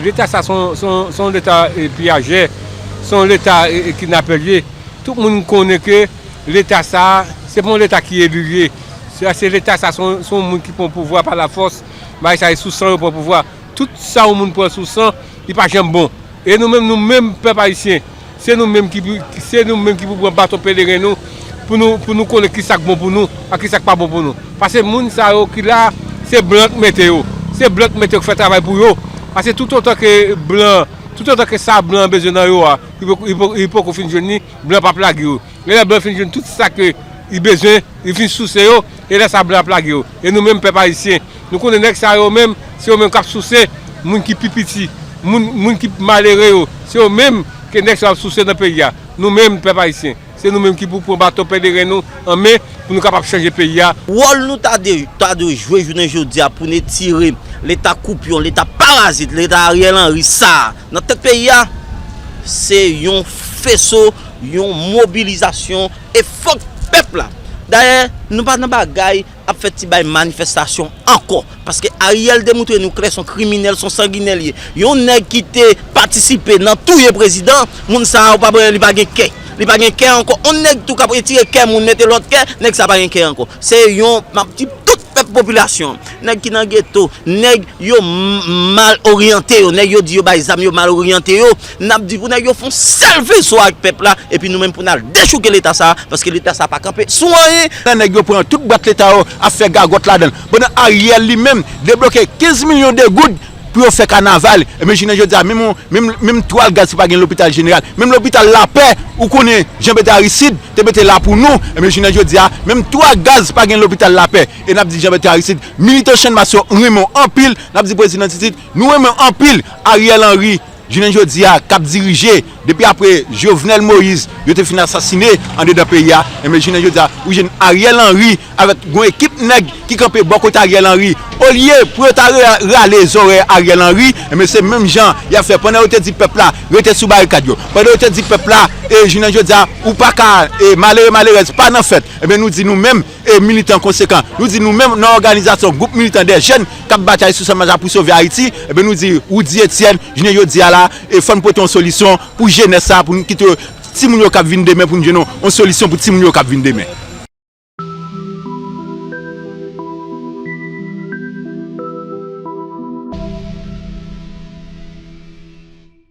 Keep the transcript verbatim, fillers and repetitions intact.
Leta sa se yon, se yon, se yon leta e, piyajè, se yon leta e, e, kidnapè l ye. Tout moun konnen ke leta sa a, se pa yon leta ki eli l ye. Se, se leta sa a, se yon, se yon moun ki pran pouvwa pa lafòs. Bagay sa e sou san yo pran pouvwa. Tout sa yon moun pran sou san, li pa janm bon. E nou menm, nou menm pèp ayisyen, se nou menm ki, se nou menm ki pou pran baton peleren nou, pou nou, pou nou konnen ki sa k bon pou nou, ak ki sa k pa bon pou nou. Paske moun sa yo ki la, se blan k mete yo. Se blan k mete yo k fè travay pou yo. Paske toutotan ke blan, toutotan ke sa blan an bezwen nan yo a, li poko, li poko, li poko fin jwenn li, blan p ap lage yo. E lè blan fin jwenn tout sa ke li bezwen, li fin souse yo, e lè sa blan ap lage yo. E nou menm pèp ayisyen, nou konnen nèg sa yo menm, se yo menm k ap souse moun ki pi piti, moun, moun ki malere yo. Se yo menm ke nèg sa yo ap souse nan peyi a. Nou menm pèp ayisyen, se nou menm ki pou pran baton peleren nou an men pou nou kapab chanje peyi a. Wòl nou ta de, ta dwe jwe jounen jodi a pou n etire leta koupyon, leta parazit, leta Ariel Henry sa a nan tèt peyi a, se yon feso, yon mobilizasyon e fòk pèp la. Dayè, nou pa nan bagay ap fè ti bay manifestasyon ankò. Paske Ariel demontre nou klè se yon kriminèl, se yon sanginè l ye. Yon nèg ki te patisipe nan touye prezidan, moun sa a ou pa wè li pa gen kè. Li pa gen kè ankò. Yon nèg tou k ap retire kè moun mete lòt kè, nèg sa pa gen kè ankò. Se yon, m ap di tout pèp popilasyon, nèg ki nan geto, nèg yo m- mal oryante yo, nèg yo di yo bay zam yo mal oryante yo, n ap di pou nèg yo fè yon sèl veso ak pèp la, epi nou menm pou n al dechouke leta sa a, paske leta sa a pa kanpe sou anyen. Nan nèg yo pran tout bwat leta yo ap fè gagòt ladan l. Pandan Ariel li menm debloke kenz milyon de goud pou yo fè kanaval. Ebyen jounen jodi a, menm yon, menm, menm twal gaz ki pa gen lopital jeneral, menm lopital Lapè, ou konnen Jean Bertrand Aristide te mete la pou nou. Ebyen jounen jodi a, menm twal gaz pa gen lopital Lapè. E n ap di Jean Bertrand Aristide, militan Channmas yo renmen w anpil, n ap di prezidan Titid, nou renmen w anpil. Ariel Henry, jounen jodi a, k ap dirije depi apre Jovenel Moïse yo te fin asasine andedan peyi a. Ebyen jounen jodi a, ou jwenn Ariel Henry avèk yon ekip nèg ki kanpe bò kote Ariel Henry. Olye pou yo ta ra- rale zòrèy Ariel Henry, ebyen se menm jan y ap fè pandan yo te di pèp la rete sou barikad yo. Pandan yo te di pèp la, e jounen jodi a, ou pa ka, e malere malerèz pa nan fèt. Ebyen nou di nou menm, e militan konsekan, nou di nou menm nan òganizasyon gwoup militan dè jèn k ap batay sou Channmas la pou sove Ayiti, ebyen nou di Roudy Etienne, jounen jodi a la, e fò n pote yon solisyon pou jenès sa, pou n kite timoun yo k ap vin demen, pou n jwenn yon, yon solisyon pou timoun yo k ap vin demen.